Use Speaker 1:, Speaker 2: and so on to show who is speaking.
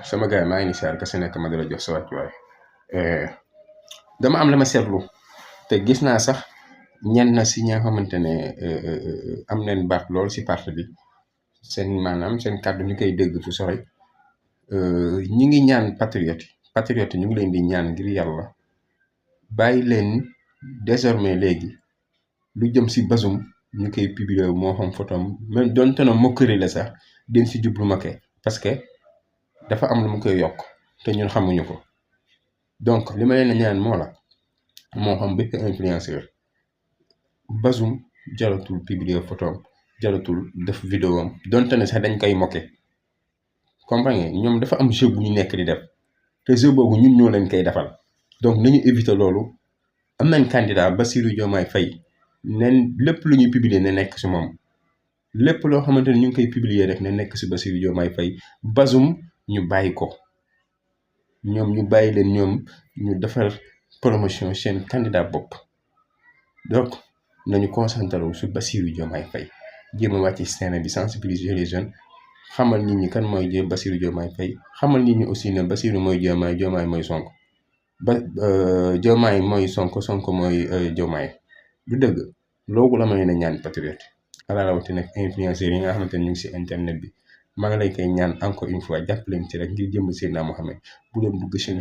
Speaker 1: sama gars yi maa ngi ni siyaar ka si nekk ma di la jox sa wàccuwaay dama am la ma seetlu te gis naa sax ñenn na si ñi nga xamante ne am nañ baat lool si parti bi seen maanaam seen kàddu ñu koy dégg fu sori ñi ngi ñaan patriote ñu ngi leen di ñaan ngir yàlla bàyyi leen désormais léegi lu jëm si Bazoum ñu koy publier moo xam photom même donte na mokkari la sax den si jublu Macky parce que dafa am lu mu koy yokk te ñun xamuñu ko donc li ma leen ñaan moo xam bépp influenceur Bazoum jaratul publier photom jaratul def vidéo am donte ne sax dañ koy moqué comprendre nga ñoom dafa am jeu bu ñu nekk di def te jeu boobu ñun ñoo leen koy defal donc nañu éviter loolu. am nañ candidat Bassirou Diomaye Faye nen lépp lu ñuy publier ne nekk si moom lépp loo xamante ne ñu ngi koy publier rek ne nekk si Bassirou Diomaye Faye Bazoum ñu bàyyi ko ñoom ñu bàyyi leen ñoom ñu defar promotion seen candidat bopp donc nañu concentré wu su Bassirou Diomaye Faye jéem a wàcc ci terrain bi sensibiliser les jeunes xamal nit ñi kan mooy Bassirou Diomaye Faye xamal nit ñi aussi ne Bassirou mooy Diomaye mooy Sonko Diomaye mooy Sonko mooy Diomaye du dëgg loolu la ma leen a ñaan patriote ala rawatina nag influenceurs yi nga xamante ne ñu ngi si internet bi maa ngi lay koy ñaan encore une fois jàpp leen ci rek ngir jëm Seydina Mohamed bu leen dugg seen